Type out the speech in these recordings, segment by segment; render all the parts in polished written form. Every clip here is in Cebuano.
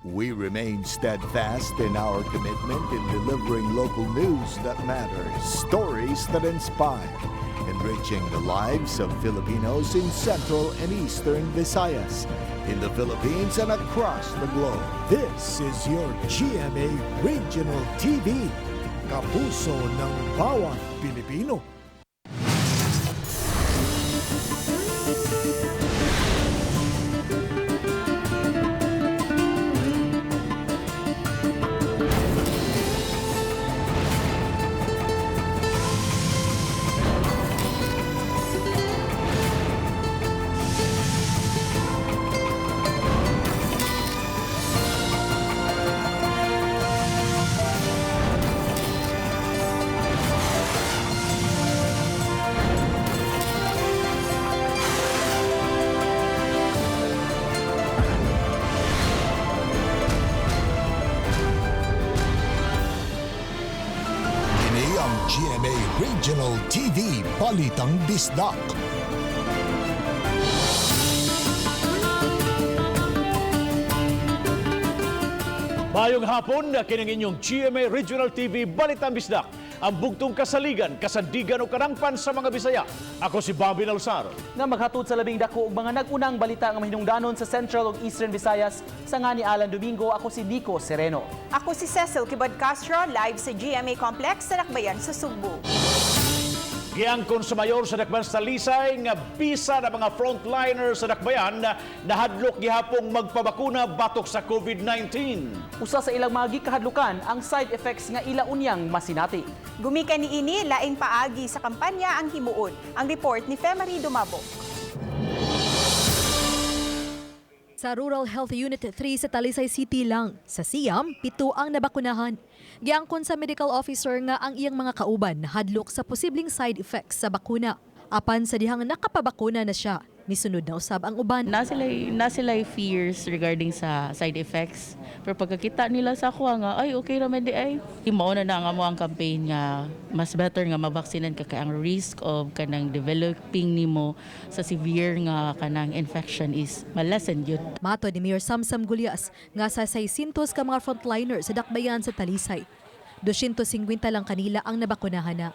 We remain steadfast in our commitment in delivering local news that matters, stories that inspire, enriching the lives of Filipinos in Central and Eastern Visayas, in the Philippines and across the globe. This is your GMA Regional TV, kapuso ng bawat Pilipino. Ini ang GMA Regional TV Balitang Bisdak. Mayong hapon na kining inyong GMA Regional TV Balitang Bisdak. Ang bugtong kasaligan, kasandigan o kanangpan sa mga Bisaya. Ako si Bobby Nalsar. Nga maghatod sa labing dako og mga nag-unang balita nga mahinungdanon sa Central ug Eastern Visayas sa nga ni Alan Domingo. Ako si Nico Sereno. Ako si Cecil Kibod Castro, live sa GMA Complex sa Lakbayan sa Sugbo. Giangkon sa mayor sa Dakbayan sa Talisay nga bisa na mga frontliner sa Dakbayan nahadlok gihapong magpabakuna batok sa COVID-19. Usa sa ilang mga gikahadlukan ang side effects nga ila unyang masinati. Gumikan ni ini laing paagi sa kampanya ang himuon. Ang report ni Femary Dumabo. Sa Rural Health Unit 3 sa Talisay City lang, sa Siam, 7 ang nabakunahan. Giangkon sa medical officer nga ang iyang mga kauban nahadlok sa posibleng side effects sa bakuna. Apan sa dihang nakapabakuna na siya, misunod na usab ang uban. Na sila fears regarding sa side effects. Pero pagkakita nila sa ako nga, ay, okay ra man di ay. Mao na na nga mo ang campaign nga mas better nga mabaksinan ka kay ang risk of kanang developing nimo sa severe nga kanang infection is ma-lessen yun. Mato ni Mayor Samsam Gulyas nga sa 600 ka mga frontliner sa Dakbayan sa Talisay. 250 lang kanila ang nabakunahan na.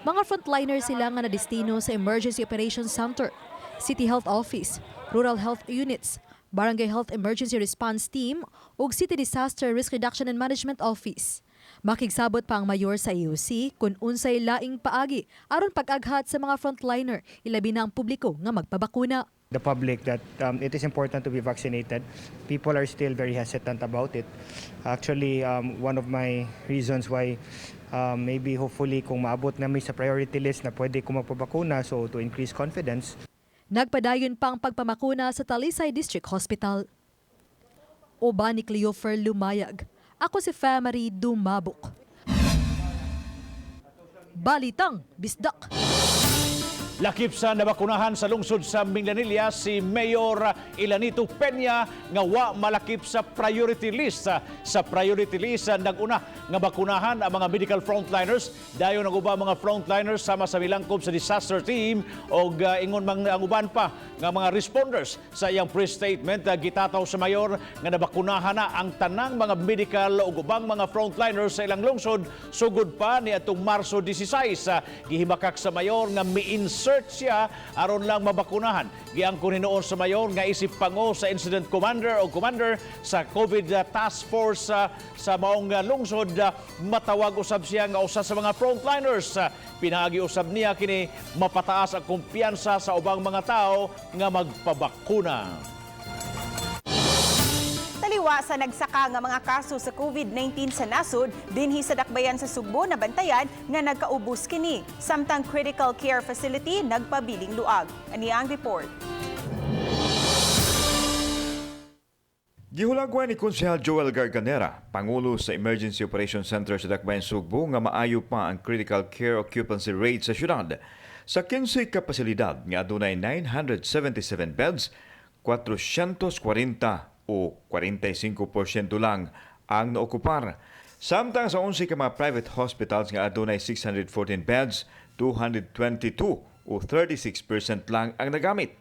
Mga frontliner sila nga nadestino sa Emergency Operations Center, City Health Office, Rural Health Units, Barangay Health Emergency Response Team ug City Disaster Risk Reduction and Management Office. Makigsabot pa ang mayor sa AOC kung unsay laing paagi aron pag-aghat sa mga frontliner, ilabi na ang publiko nga magpabakuna. The public that it is important to be vaccinated. People are still very hesitant about it. Actually, one of my reasons why maybe hopefully kung maabot namin sa priority list na pwede ko magpabakuna, so to increase confidence. Nagpadayon pa ang pagpamakuna sa Talisay District Hospital. Uban ni Cleofer Lumayag. Ako si Famary Dumabok. Balitang Bisdak. Lakip sa nabakunahan sa lungsod sa Minglanilla si Mayor Ilanito Peña nga wa malakip sa priority list. Sa priority list, naguna nga bakunahan ang mga medical frontliners, dayon ang ubang mga frontliners sama sa milangkob sa disaster team og ingon mang ang uban pa nga mga responders. Sa iyang press statement, gitataw sa mayor nga nabakunahan na ang tanang mga medical ug ubang mga frontliners sa ilang lungsod sugod pa ni atong Marso 16. Gihimakak sa mayor nga mi-insert siya aron lang mabakunahan. Giangkon hinuon sa mayor nga isip pango sa incident commander o commander sa COVID task force sa maong lungsod, matawag usab siya nga usa sa mga frontliners. Pinaagi usab niya kini mapataas ang kumpiyansa sa ubang mga tao nga magpabakuna. Taliwa sa nagsaka nga mga kaso sa COVID-19 sa nasod, dinhi sa Dakbayan sa Sugbo nabantayan nga nagkaubos kini. Samtang critical care facility nagpabiling luag. Ani ang report. Gihulagwan ni Konsehal Joel Garganera, Pangulo sa Emergency Operations Center sa Dakbayan Sugbo, nga maayo pa ang critical care occupancy rate sa syudad. Sa 15 ka pasilidad nga adunay 977 beds, 440 o 45% lang ang naokupar. Samtang sa 11 ka mga private hospitals nga adunay 614 beds, 222 o 36% lang ang nagamit.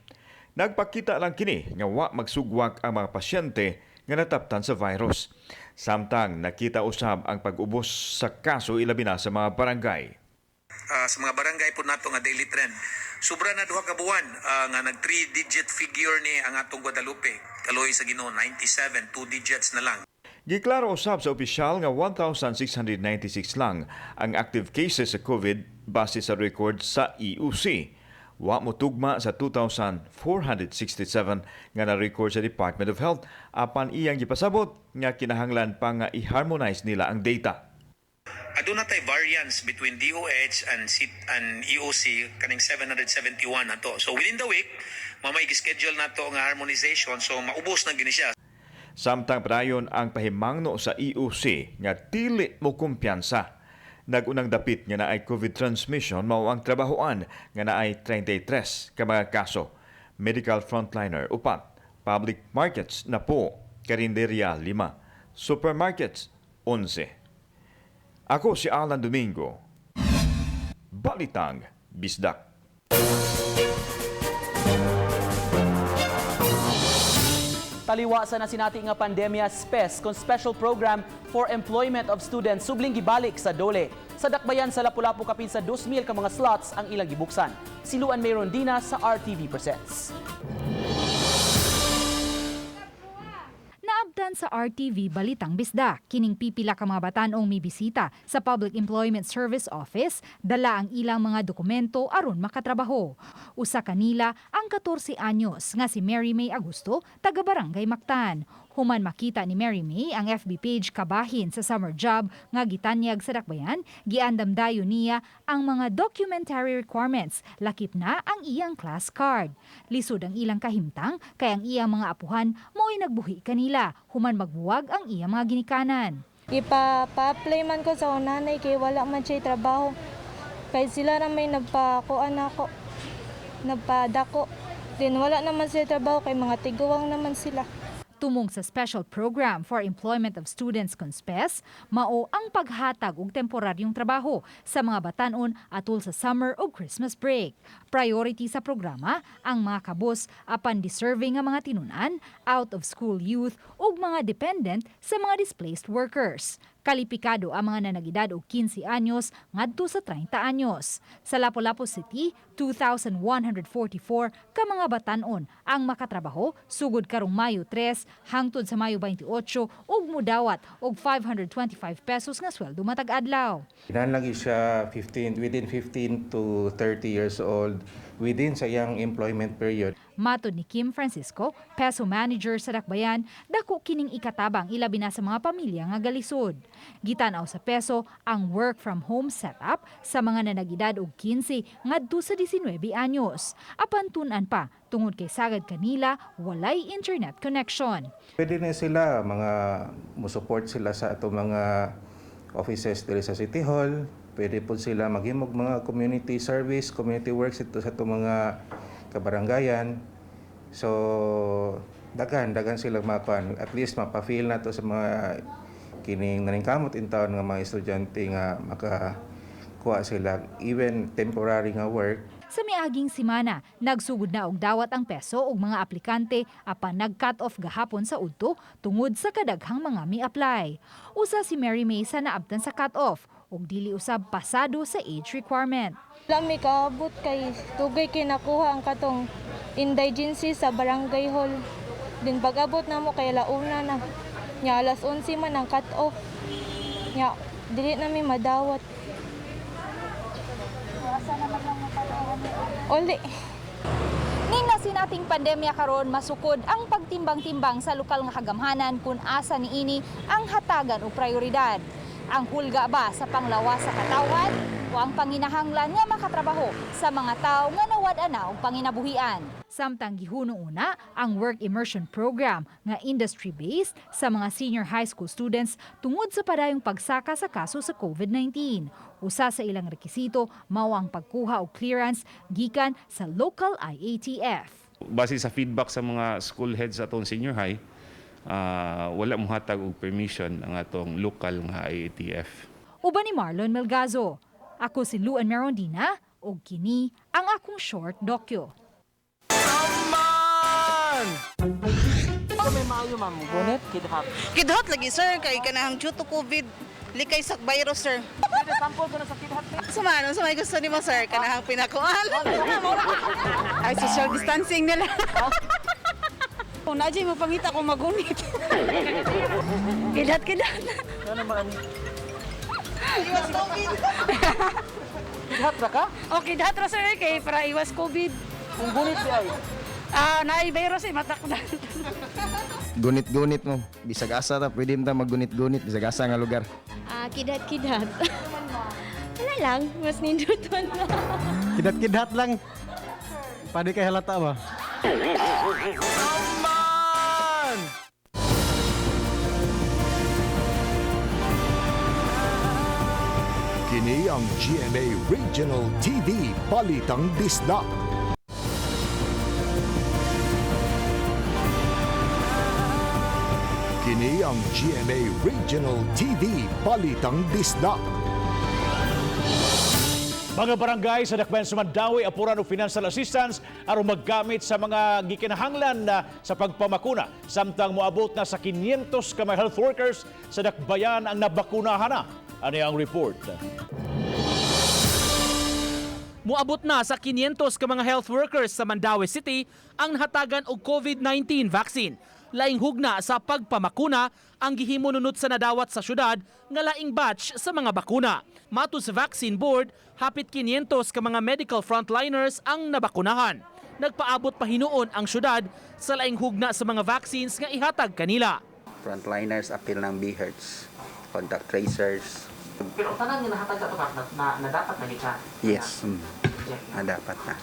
Nagpakita lang kini nga wa magsugwak ang mga pasyente nga nataptan sa virus. Samtang nakita usab ang pag-ubos sa kaso ilabi na sa mga barangay. Sa mga barangay po nato nga daily trend. Sobra na 2 ka buwan nga nag 3 digit figure ni ang atong Guadalupe. Kaloy sa Ginoo, 97, 2 digits na lang. Giklaro usab sa opisyal nga 1,696 lang ang active cases sa COVID base sa record sa EOC. Wa mo tugma sa 2,467 nga na-record sa Department of Health apan iyang gipasabot nga kinahanglan pa nga i-harmonize nila ang data. Aduna tay variance between DOH and C and EOC kaning 771 nato. So within the week, mamay schedule nato nga harmonization, so maubos na gini siya. Samtang padayon ang pahimangno sa EOC nga dili mo kumpiyansa. Nag-unang dapit nga naay COVID transmission mao ang trabahoan nga naay 33 ka mga kaso. Medical frontliner 4, public markets 10, karinderya 5, supermarkets 11. Ako si Alan Domingo. Balitang Bisdak. Taliwa sa nasinati nga pandemya, SPES kon Special Program for Employment of Students subling gibalik sa DOLE. Sa dakbayan sa Lapu-Lapu, kapin sa 2,000 ka mga slots ang ilang gibuksan. Si Luan May Rondina sa RTV Presents. Naabtan sa RTV Balitang Bisdak, kining pipila ka mga batan-ong mibisita sa Public Employment Service Office, dala ang ilang mga dokumento aron makatrabaho. Usa kanila ang 14 anyos nga si Mary May Agusto, taga Barangay Mactan. Human makita ni Mary May ang FB page kabahin sa summer job nga gitanyag sa dakbayan, giandam dayon niya ang mga documentary requirements, lakip na ang iyang class card. Lisod ang ilang kahimtang kay ang iyang mga apuhan mo'y nagbuhi kanila human magbuwag ang iyang mga ginikanan. Ipa-apply man ko sa akong nanay kay wala man siya trabaho. Kay sila ra may nagpakuan ako, nagpadako. Din wala naman sila trabaho kay mga tiguang naman sila. Tumong sa Special Program for Employment of Students kon SPES, mao ang paghatag og temporaryong trabaho sa mga batan-on atul sa summer o Christmas break. Priority sa programa ang mga kabus apan deserving nga mga tinunan, out of school youth ug mga dependent sa mga displaced workers. Kalipikado ang mga nanagidad og 15 anyos ngadto sa 30 anyos. Sa Lapu-Lapu City, 2,144 ka mga batan-on ang makatrabaho sugod karong Mayo 3 hangtod sa Mayo 28 ug mudawat og 525 pesos nga sweldo matag adlaw. Kinahanglan lagi siya 15, within 15 to 30 years old within sa iyang employment period. Matod ni Kim Francisco, PESO manager sa Dakbayan, dako kining ikatabang ilabi na sa mga pamilya nga galisod. Gitan-aw sa PESO ang work from home setup sa mga nanagidad og 15 ngadto sa 19 anyos. Apan tun-an pa tungod kay sagad kanila walay internet connection. Pwede na sila mga musupport sila sa ato mga offices diri sa City Hall. Pwede po sila maghimog mga community service, community works ito sa ato mga kabaranggayan. So daghan sila makuan, at least mapa-feel na to sa mga kining naningkamot in town nga mga estudyante nga makakuha sila even temporary nga work. Sa miaging simana, nagsugod na og dawat ang PESO og mga aplikante apan nag-cut off gahapon sa udto tungod sa kadaghang mga mi-apply. Usa si Mary May sa naabtan sa cut off ug dili usab pasado sa age requirement. Wala mi kaabot kay dugay kay nakuha ang katong indigency sa barangay hall. Din pag-abot namo kay launa na. Nya alas 11 man ang cut off. Nya dili na mi madawat. Uli. Ning nasinating pandemya karon, masukod ang pagtimbang-timbang sa lokal nga kagamhanan kung asa niini ang hatagan o prioridad. Ang hulga ba sa panglawas sa katawhan o ang panginahanglan nga makatrabaho sa mga tawo nga nawad-an na og panginabuhian. Samtang gihunong una ang work immersion program nga industry-based sa mga senior high school students tungod sa padayong pagsaka sa kaso sa COVID-19. Usa sa ilang rekisito mao ang pagkuha og clearance gikan sa local IATF. Base sa feedback sa mga school heads atong senior high, wala mohatag og permission ang atong local nga IATF. Uban ni Marlon Melgazo. Ako si Luan Merondina ug kini ang akong short dokyo. Man! Unsa may maayo, ma'am? Gunit, kidhat. Kidhat lagi sir kay kanang due to COVID likay sa virus sir. Pwede sample ko na sa kidhat. Sa may gusto nimo sir kanang pinakuan. Ay, social distancing nila. Kung na mo pangita ko magunit. Kidhat, kidhat. Ano man? Iwas COVID. Kidhat ra ka? O kidhat ra sir kay para iwas COVID. Kung gunit di ay. Ah, naay virus eh matak na. Gunit-gunit mo. Bisag asa ta pwede ta maggunit-gunit bisag asa nga lugar. Ah, kidhat-kidhat. Wala lang, mas nindot man lang. Kidhat-kidhat lang. Pwede kay halata ba? Kini ang GMA Regional TV Balitang Bisdak. Kini ang GMA Regional TV Balitang Bisdak. Mga barangay sa Dakbayan sa Mandawi apuran og financial assistance aron maggamit sa mga gikinahanglan na sa pagpamakuna, samtang moabot na sa 500 ka mga health workers sa Dakbayan ang nabakunahan na. Ani ang report. Muabot na sa 500 ka mga health workers sa Mandaue City ang nahatagan og COVID-19 vaccine. Laing hugna sa pagpamakuna ang gihimo nunot sa nadawat sa syudad nga laing batch sa mga bakuna. Matud sa vaccine board, hapit 500 ka mga medical frontliners ang nabakunahan. Nagpaabot pa hinuon ang syudad sa laing hugna sa mga vaccines nga ihatag kanila. Frontliners, apil ng BHERTS, contact tracers. Pero tanan nga nahatag ato na dapat na gid siya. Yes, na dapat na.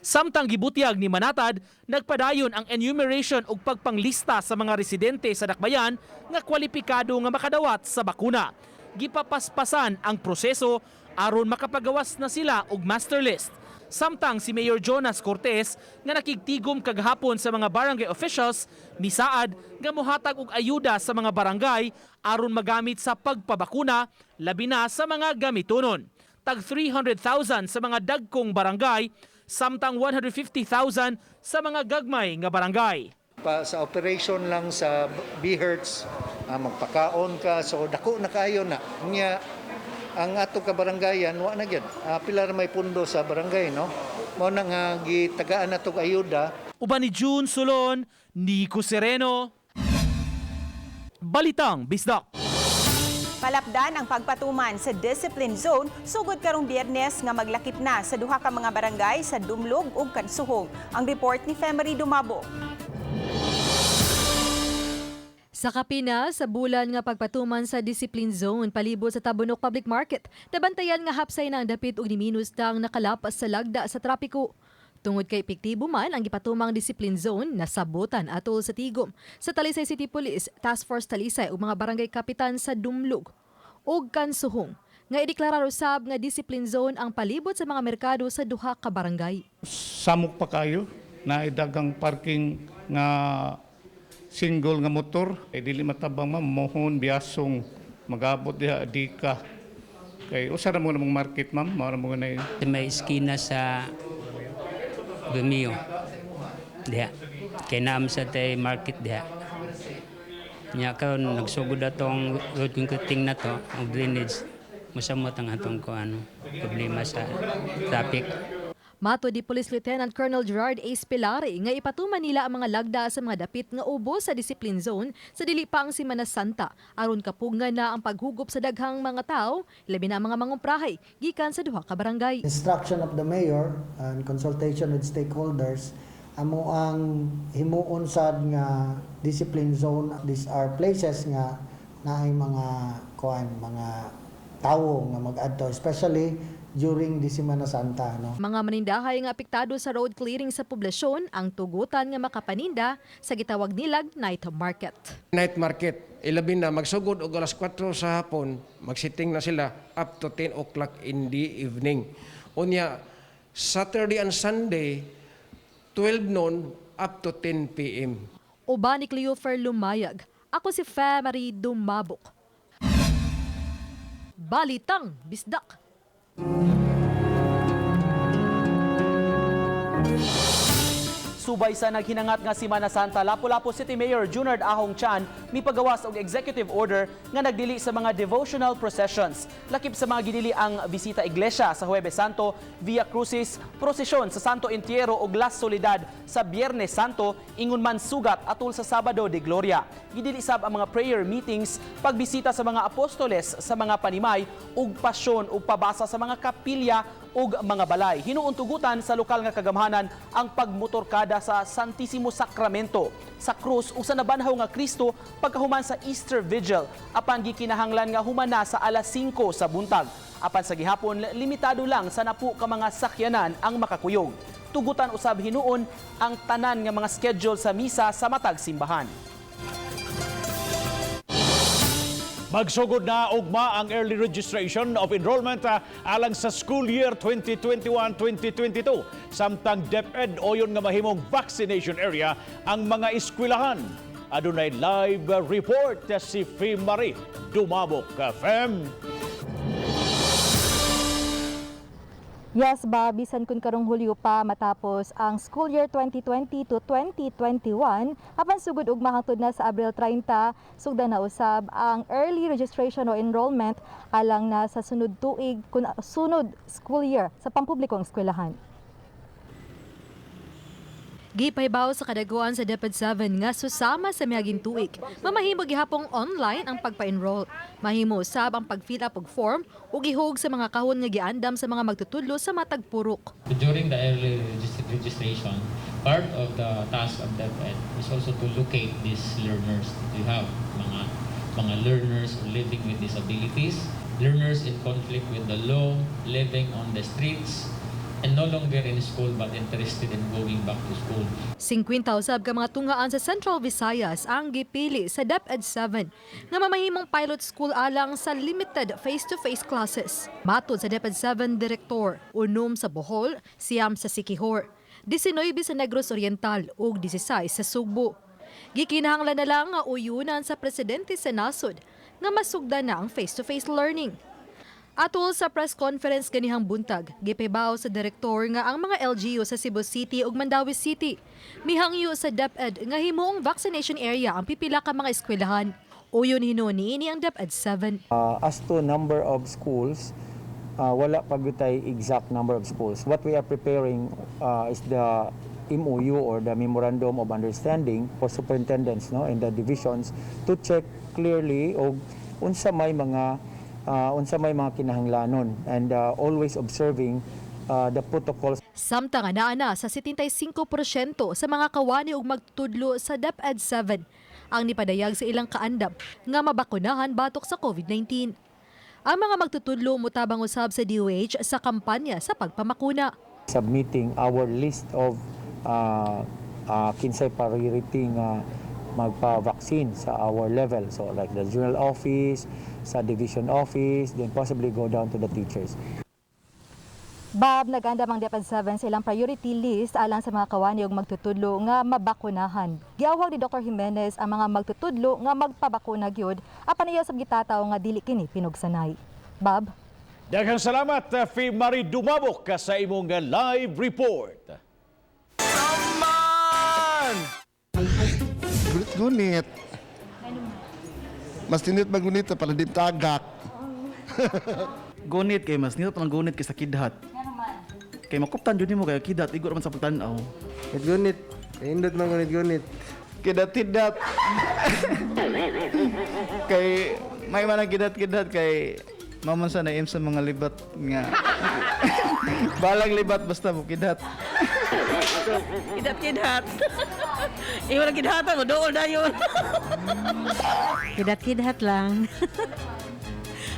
Samtang gibutyag ni Manatad, nagpadayon ang enumeration ug pagpanglista sa mga residente sa Dakbayan nga kwalipikado nga makadawat sa bakuna. Gipapaspasan ang proseso aron makapagawas na sila og master list. Samtang si Mayor Jonas Cortez nga nakigtigom kagahapon sa mga barangay officials, misaad nga mohatag og ayuda sa mga barangay aron magamit sa pagpabakuna, labi na sa mga gamitonon. Tag 300,000 sa mga dagkong barangay, samtang 150,000 sa mga gagmay nga barangay. Pa sa operation lang sa BHERTS, magpakaon ka, so dako na kayo na. Nya ang ato ka baranggayan wa na gyud. Pila ra may pundo sa barangay, no? Mao na nga gitagaan nato og ayuda. Uban ni June Solon, Nico Sereno, Balitang Bisdak. Palapdan ang pagpatuman sa discipline zone sugod karong Biyernes nga maglakip na sa duha ka mga barangay sa Dumlog ug Kansuhong. Ang report ni Femery Dumabo. Sa Kapina, sa bulan nga pagpatuman sa discipline zone palibot sa Tabunok Public Market, nabantayan nga hapsay na ang dapit og niminus na ang nakalapas sa lagda sa trapiko. Tungod kay epektibo man ang gipatumang discipline zone, nasabutan atol sa tigom sa Talisay City Police, Task Force Talisay ug mga barangay kapitan sa Dumlog ug Kansuhong nga ideklarar usab nga discipline zone ang palibot sa mga merkado sa duha ka barangay. Samok pa kayo na dagang parking nga single nga motor ay dili matabang, ma'am, mohon biyasong magabot diha di ka kay usa ra mo namong market, ma'am, mao ra mo na. May iskina sa Bumio. Diha. Kay naam sa tay market diha. Nya karon nagsugod atong road concreting na to, ang drainage, mosamot ang atong kuan problema sa traffic. Mato di Police Lieutenant Colonel Gerard A. Spilari nga ipatuman nila ang mga lagda sa mga dapit nga ubo sa discipline zone sa dili pa ang Semana Santa aron kapugngan na ang paghugop sa daghang mga tao, labi na ang mga mangumprahay gikan sa duha ka barangay. Instruction of the mayor and consultation with stakeholders, amo ang himuon sad nga discipline zone. These are places nga naay mga kuan, mga tawo nga mag-adto, especially during the Semana Santa, no. Mga manindahay nga apektado sa road clearing sa poblasyon ang tugutan nga makapaninda sa gitawag nilag night market. Night market, ilabi na magsugod og alas 4 sa hapon, magsiting na sila up to 10 o'clock in the evening. Unya, Saturday and Sunday, 12 noon up to 10 p.m. Uban ni Cleofer Lumayag. Ako si Marie Dumabok. Balitang Bisdak. Subay sa naghinangat nga Semana Santa, Lapu-Lapu City Mayor Junard Ahong Chan mipagawas og executive order nga nagdili sa mga devotional processions. Lakip sa mga gidili ang bisita iglesia sa Huwebes Santo, Via Crucis, prosesyon sa Santo Entierro ug La Soledad sa Biyernes Santo, ingon man sugat atol sa Sabado de Gloria. Gidili sab ang mga prayer meetings, pagbisita sa mga apostoles sa mga panimay ug pasyon ug pabasa sa mga kapilya ug mga balay. Hinuon tugutan sa lokal nga kagamhanan ang pagmotorkada sa Santisimo Sacramento, sa krus ug sa nabanhaw nga Kristo pagkahuman sa Easter Vigil, apan gikinahanglan nga humana sa alas 5 sa buntag. Apan sa gihapon, limitado lang sa 10 ka mga sakyanan ang makakuyog. Tugutan usab hinuon ang tanan nga mga schedule sa misa sa matag simbahan. Magsugod na ugma ang early registration of enrollment alang sa school year 2021-2022. Samtang DepEd oyon nga mahimong vaccination area ang mga eskwelahan. Adunay live report si Fee Marie Dumabok. Fem. Yes, ba, bisan kun karong Hulyo pa matapos ang school year 2020 to 2021, apan sugod ug mahangtod na sa Abril 30, sugdan na usab ang early registration o enrollment alang na sa sunod tuig kun sunod school year sa pampublikong eskwelahan. Gipahibaw sa kadaguan sa DepEd 7 nga susama sa miaging tuig. Mamahimo gihapong online ang pagpa-enroll. Mahimo usab ang pag-fill up og form ug ihog sa mga kahon nga giandam sa mga magtutudlo sa matag purok. During the early registration, part of the task of DepEd is also to locate these learners. We have mga learners living with disabilities, learners in conflict with the law, living on the streets, and no longer in school but interested in going back to school. 50 usab ka mga tungaan sa Central Visayas ang gipili sa DepEd 7 nga mamahimong pilot school alang sa limited face-to-face classes. Matod sa DepEd 7 Director, 6 sa Bohol, 9 sa Siquijor, 19 sa Negros Oriental ug 16 sa Sugbo. Gikinahanglan na lang nga uyunan sa presidente sa nasod nga masugdan na ang face-to-face learning. Atol sa press conference ganihang buntag, gipahibaw sa direktor nga ang mga LGU sa Cebu City ug Mandaue City mihangyo sa DepEd nga himuong vaccination area ang pipila ka mga eskwelahan. Uyon hinuon niini ang DepEd 7. As to number of schools, wala pa gyud tay exact number of schools. What we are preparing is the MOU or the Memorandum of Understanding for superintendents, no, in the divisions to check clearly og unsa may mga kinahanglanon and always observing the protocols. Samtang anaa na sa 75% sa mga kawani ug magtutudlo sa DepEd 7 ang nipadayag sa ilang kaandam nga mabakunahan batok sa COVID-19. Ang mga magtutudlo mutabang usab sa DOH sa kampanya sa pagpamakuna. Submitting our list of kinsay priority nga magpa-vaccine sa our level. So like the general office, sa division office, then possibly go down to the teachers. Bob, nag-andam ang DepEd 7 sa ilang priority list alang sa mga kawani ug magtutudlo nga mabakunahan. Giawhag ni Dr. Jimenez ang mga magtutudlo nga magpabakuna gyud apan iya sab gitataw nga dili kini pinugsanay. Bob. Daghang salamat, Fee Marie Dumabok, sa imong live report. Man! Gunit-gunit. Mas tinit magunit para di tagak. Gunit kay mas nindot ang gunit kaysa kidhat. Kay makuptan jud nimo kay kidhat igo man sa pagtan-aw. Gunit. Indot man gunit-gunit. Kidat-kidat. Kay may man ang kidat-kidat kay maman sa naim sa mga libat nga. Balang libat basta mo kidat. Kidat-kidat. Iwan ang kidhatan mo, dool na yun. Kidat-kidhat lang.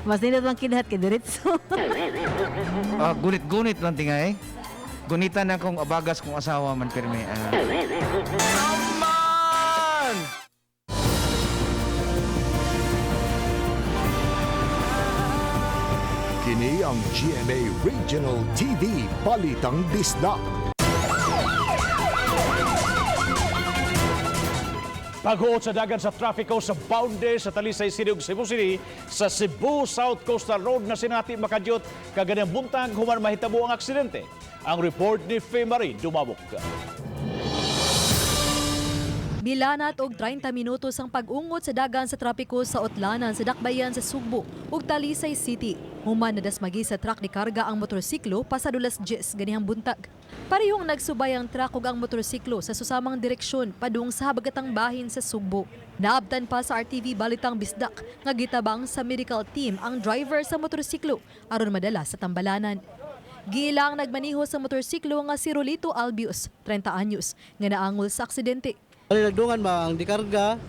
Mas nindot ang kidhat kay diretso. Gunit-gunit lang tingay. Gunitan na akong abagas kung asawa man pirmi. Man! Kini ang GMA Regional TV Balitang Bisdak. Paghuot sa dagan sa trafiko sa Bounde sa Talisay City ug Cebu City sa Cebu South Coastal Road na sinati makadyot kaganang buntag human mahitabo ang aksidente. Ang report ni Fe Marie Dumabok. Milanat og 30 minutos ang pag-ungot sa dagan sa trapiko sa Utlanan sa Dakbayan sa Sugbo ug Talisay City. Human nadasmagi sa truck ni karga ang motorsiklo pasado las 10 ganihang buntag. Parehong nagsubay ang truck ug ang motorsiklo sa susamang direksyon padung sa habagatang bahin sa Sugbo. Naabtan pa sa RTV Balitang Bisdak nga gitabang sa medical team ang driver sa motorsiklo aron madala sa tambalanan. Giilang nagmaniho sa motorsiklo nga si Rolito Albius, 30 anyos, nga naangol sa aksidente. Bali nagdungan ba ang dikarga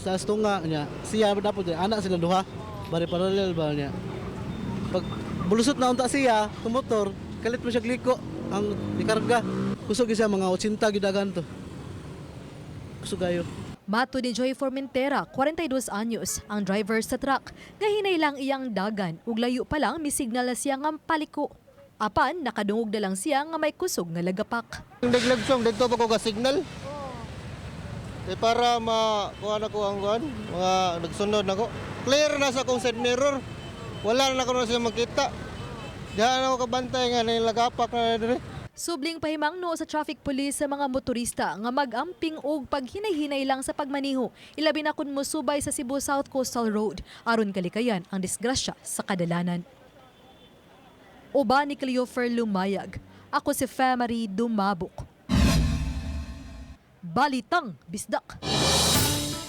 sa astunga niya. Siya dapat anak sila duha. Bali parallel ba niya. Pag bulusot na unta siya, tumotor, kalit mo siya gliko ang dikarga. Kusog siya mga 80 gidagan to. Kusog kayo. Mato ni Joy Formentera, 42 anyos, ang driver sa truck, nga hinay lang iyang dagan ug layo pa lang misignal na siya nga paliko. Apan nakadungog na lang siya nga may kusog nga lagapak. Naglagsong didto pa ko ka signal. Eh para makuha na ko ang kuan, mga nagsunod nako. Clear na sa akong side mirror. Wala na ko na siya makita. Diyan ako kabantay nga nilagapak na dire. Subling pahimangno sa traffic police sa mga motorista nga mag-amping og paghinay-hinay lang sa pagmaniho, ilabi na kun mosubay sa Cebu South Coastal Road aron kalikayan ang disgrasya sa kadalanan. Uban ni Cleofer Lumayag. Ako si Femary Dumabok. Balitang Bisdak.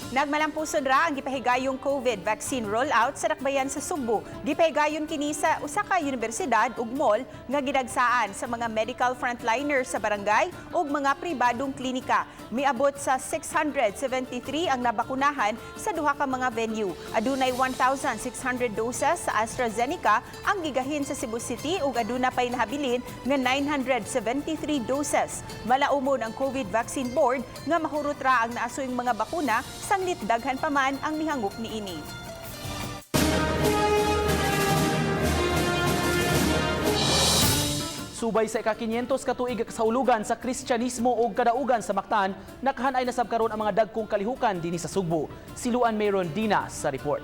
Nagmalampuson ra ang gipahigayong COVID vaccine rollout sa dakbayan sa Sugbo. Gipahigayon kini sa usa ka universidad ug mall nga gidagsaan sa mga medical frontliners sa barangay ug mga pribadong klinika. Miabot sa 673 ang nabakunahan sa duha ka mga venue. Adunay 1,600 doses sa AstraZeneca ang gigahin sa Cebu City ug aduna pay nahabilin nga 973 doses. Malaumon ang COVID Vaccine Board nga mahurot ra ang naasoyng mga bakuna sanglit daghan pa man ang mihangop niini. Subay sa ika-500 katuig kasaulugan sa Kristyanismo ug kadaugan sa Mactan, nakahanay na sab karon ang mga dagkong kalihukan dinhi sa Sugbo. Si Luan Mayron Dina sa report.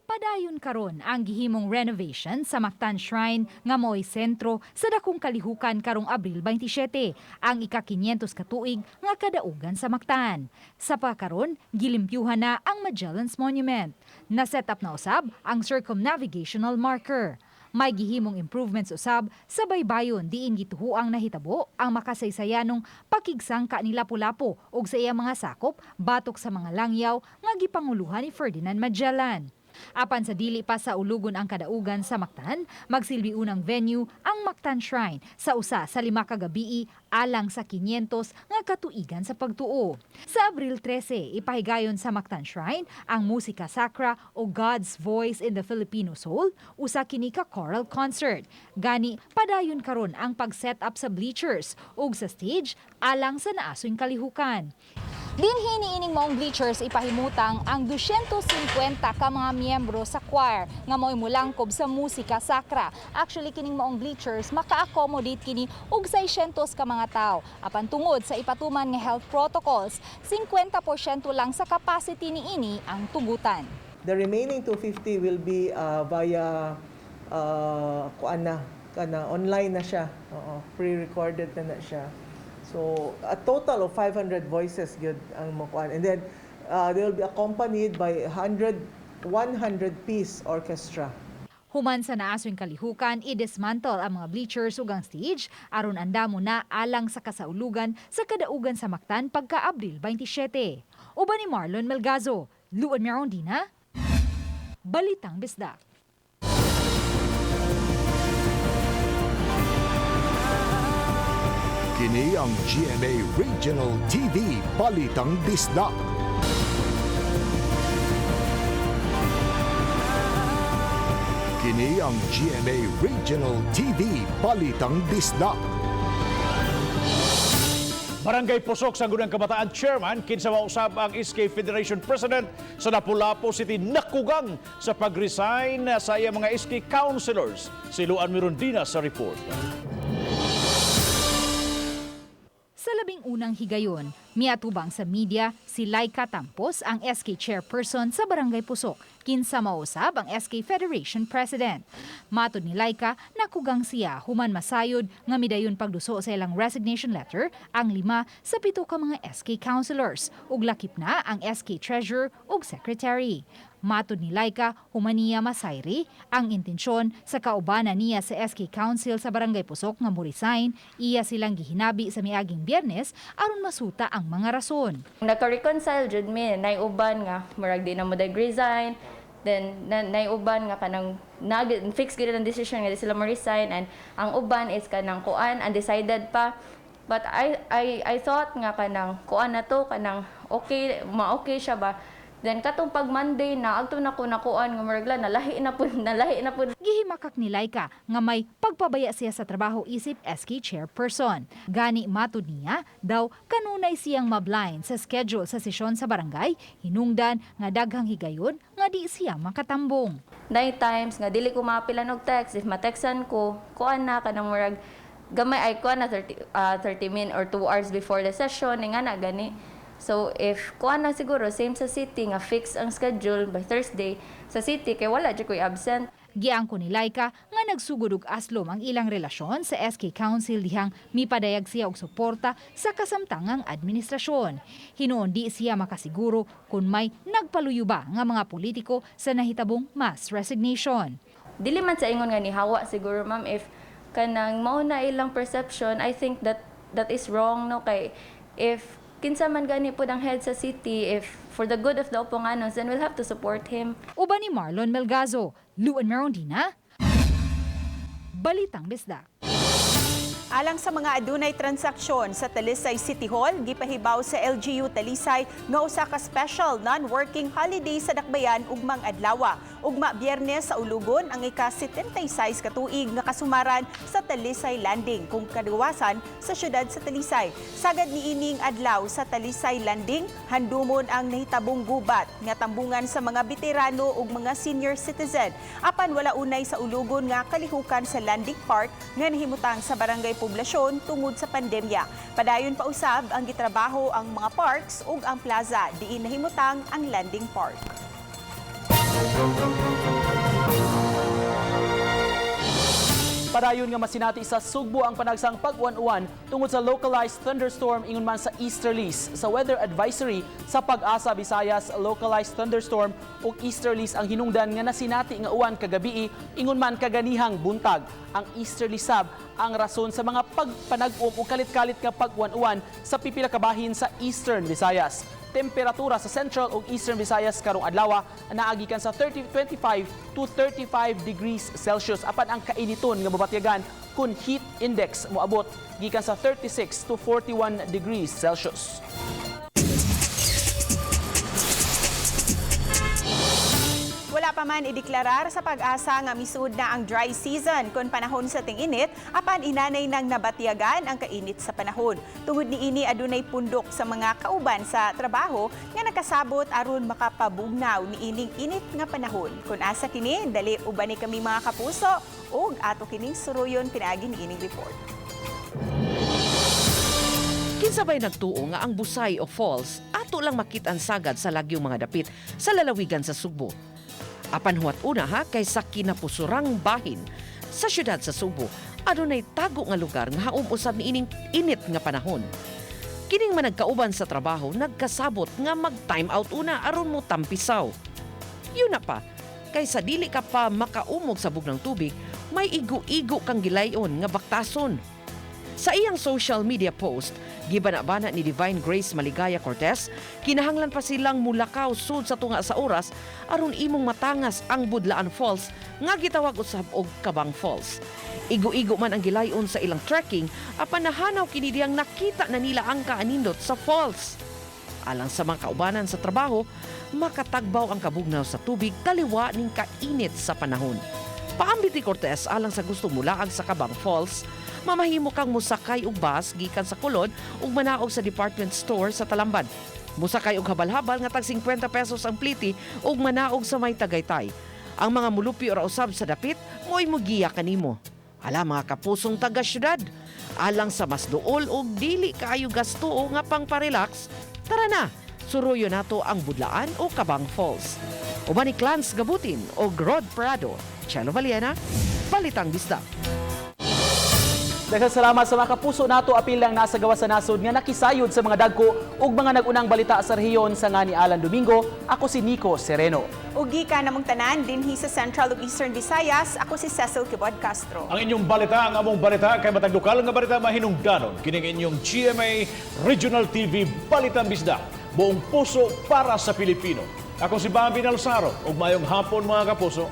Padayon karon ang gihimong renovation sa Mactan Shrine nga mao'y sentro sa dakong kalihukan karong Abril 27, ang ika-500 katuig nga kadaugan sa Mactan. Sa pakaron, gilimpyuhan na ang Magellan's Monument. Na-set up na usab ang circumnavigational marker. May gihimong improvements usab sa baybayon diin gituhuang nahitabo ang makasaysayanong pakigsangka ni Lapu-Lapu ug sa iyang mga sakop batok sa mga langyaw nga gipanguluhan ni Ferdinand Magellan. Apan sa dili pa sa ulugon ang kadaugan sa Mactan, magsilbi unang venue ang Mactan Shrine sa usa sa 5 ka gabii alang sa 500 nga katuigan sa pagtuo. Sa Abril 13, ipahigayon sa Mactan Shrine ang Musika Sacra o God's Voice in the Filipino Soul, usa kini ka choral concert. Gani padayon karon ang pag-set up sa bleachers ug sa stage alang sa naasoy kalihukan. Dinhi niining maong bleachers ipahimutang ang 250 ka mga miyembro sa choir nga mao'y mulangkob sa musika sacra. Actually kining maong bleachers maka-accommodate kini og 600 ka mga tawo. Apan tungod sa ipatuman nga health protocols, 50% lang sa capacity niini ang tugutan. The remaining 250 will be via kuan na, kana online na siya. Oo, pre-recorded na na siya. So a total of 500 voices gyud ang makuan. And then they will be accompanied by 100 piece orchestra. Human sa naasoy kalihukan, i-dismantle ang mga bleachers ug ang stage aron andamo na alang sa kasaulugan sa kadaugan sa Mactan pagka Abril 27. Uban ni Marlon Melgazo, Luan Mirondina, Balitang Bisdak. Kini ang GMA Regional TV Balitang Bisdak. Kini ang GMA Regional TV Balitang Bisdak. Barangay Pusok sa Sangguniang Kabataan Chairman, kinsa mausab ang SK Federation President sa Lapu-Lapu City nakugang sa pag-resign sa iyang mga SK Councilors. Si Luan Mirondina sa report. Sa 11 higayon, Miatubang sa media si Laika Tampos, ang SK chairperson sa Barangay Pusok, kinsa mausab ang SK Federation President. Matod ni Laika, nakugang siya human masayod nga midayon pagduso sa ilang resignation letter ang 5 sa 7 ka mga SK councilors ug lakip na ang SK treasurer ug secretary. Matod ni Laika, human niya masayri ang intensyon sa kaubanan niya sa SK Council sa Barangay Pusok nga mo-resign, iya silang gihinabi sa miaging Biyernes aron masuta ang mga rason. Naka-reconcile jud mi, nay uban nga murag di na mo resign, then nay uban nga kanang nag fix gid ang decision nga di sila mo resign, and ang uban is kanang kuan, undecided pa. But I thought nga kanang kuan na to, kanang okay, ma-okay siya ba. Then katong pag Monday na agto na ko nakuan nga murag la, nalahi na pud, nalahi na pud. Gihimakak ni Laika nga may pagpabaya siya sa trabaho isip SK chairperson. Gani matud niya daw kanunay siyang mablind sa schedule sa sesyon sa barangay, hinungdan nga daghang higayon nga di siya makatambong. Nine times nga dili ko maapilan og text, if matextan ko, kuan na kanang murag gamay ay kuan na 30 min or 2 hours before the session nga na gani. So if kuan na siguro same sa city nga fix ang schedule by Thursday sa city kay wala jud koy absent. Giangko ni Laika nga nagsugod og aslom ang ilang relasyon sa SK Council dihang mipadayag siya og suporta sa kasamtangang administrasyon. Hinuon di siya makasiguro kung may nagpaluyo ba nga mga politiko sa nahitabong mass resignation. Dili man sa ingon nga nihawa siguro ma'am, if kanang mao na ilang perception, I think that that is wrong, no, kay if kinsa man gani pud ang head sa city, if for the good of the Uponganos, then we'll have to support him. Uban ni Marlon Melgazo, Luan Merondina, Balitang Bisdak. Alang sa mga adunay transaksyon sa Talisay City Hall, gipahibaw sa LGU Talisay nga usa ka special non-working holiday sa Dakbayan ugmang adlaw. Ugma Biyernes sa Ulugon ang ika-76 ka tuig nga kasumaran sa Talisay Landing kung kagawasan sa syudad sa Talisay. Sagad niining adlaw sa Talisay Landing, handumon ang nahitabong gubat nga tambungan sa mga veterano ug mga senior citizen. Apan wala unay sa Ulugon nga kalihukan sa Landing Park nga nahimutang sa Barangay Poblasyon tungod sa pandemya. Padayon pa usab ang gitrabaho ang mga parks ug ang plaza diin nahimutang ang Landing Park. Padayon nga masinati sa Sugbo ang panagsang pag-uwan-uwan tungod sa localized thunderstorm ingon man sa easterlies. Sa weather advisory sa Pag-asa Visayas, localized thunderstorm ug easterlies ang hinungdan nga nasinati nga uwan kagabii ingon man kaganihang buntag. Ang easterly sab ang rason sa mga pagpanag-om o kalit-kalit nga pag-uwan-uwan sa pipila ka bahin sa Eastern Visayas. Temperatura sa Central ug Eastern Visayas karong adlaw naagikan sa 25 to 35 degrees Celsius, apan ang kainiton nga mabatyagan kun heat index moabot gikan sa 36 to 41 degrees Celsius. Wala pa man ideklarar sa Pag-asa nga misuod na ang dry season kung panahon sa ting-init, apan inanay nang nabatyagan ang kainit sa panahon. Tungod niini adunay pundok sa mga kauban sa trabaho nga nakasabot aron makapabugnaw niining init nga panahon. Kung asa kini, dali ubani kami mga kapuso ug ato kining suruyon pinaagi niining report. Kinsa bay nagtuo nga ang Busay o Falls ato lang makit-an sagad sa lagyong mga dapit sa lalawigan sa Sugbo. Apan huwat una ha kay sa kinapusurang bahin sa syudad sa Sugbo, adunay tago nga lugar nga haom usab niining init nga panahon. Kining managkauban sa trabaho nagkasabot nga mag-time out una aron mo tampisaw. Yun na pa, kay sa dili ka pa makaumog sa bugnang tubig, may igo-igo kang gilayon nga baktason. Sa iyang social media post, gibana-bana ni Divine Grace Maligaya Cortez, kinahanglan pa silang mulakaw sud sa tunga sa oras aron imong matangas ang Budlaan Falls nga gitawag usab og Kabang Falls. Igo-igo man ang gilayon sa ilang trekking, apan nahanaw kini diyang nakita na nila ang kaanindot sa falls. Alang sa mga kaubanan sa trabaho, makatagbaw ang kabugnaw sa tubig taliwa ning kainit sa panahon. Paambit ni Cortez alang sa gusto mulaag sa Kabang Falls, mamahimo kang musakay og bus gikan sa Colon ug manaog sa department store sa Talamban. Musakay og habal-habal nga tag 50 pesos ang pliti ug manaog sa may Tagaytay. Ang mga mulupyo ra usab sa dapit mo'y mugiya kanimo. Ala mga kapusong taga-syudad, Alang sa mas duol og dili kaayo gasto nga pangparelax, tara na, suruyo nato ang Budlaan o Kabang Falls. Uban ni Clans Gabutin o Rod Prado, Chelo Valiena, Balitang Bisdak. Daghang salamat sa mga kapuso nato apil lang nasa gawas sa nasod nga nakisayod sa mga dagko ug mga nag-unang balita sa rehiyon sa nga ni Alan Domingo. Ako si Nico Sereno. Ug gikan namong tanan dinhi sa Central ug Eastern Visayas, ako si Cecil Quibod Castro. Ang inyong balita, ang among balita, kay matag lokal nga balita mahinungdanon. Kining inyong GMA Regional TV Balitang Bisdak. Buong puso para sa Pilipino. Ako si Bobby Nalsaro. Ug maayong hapon, mga kapuso.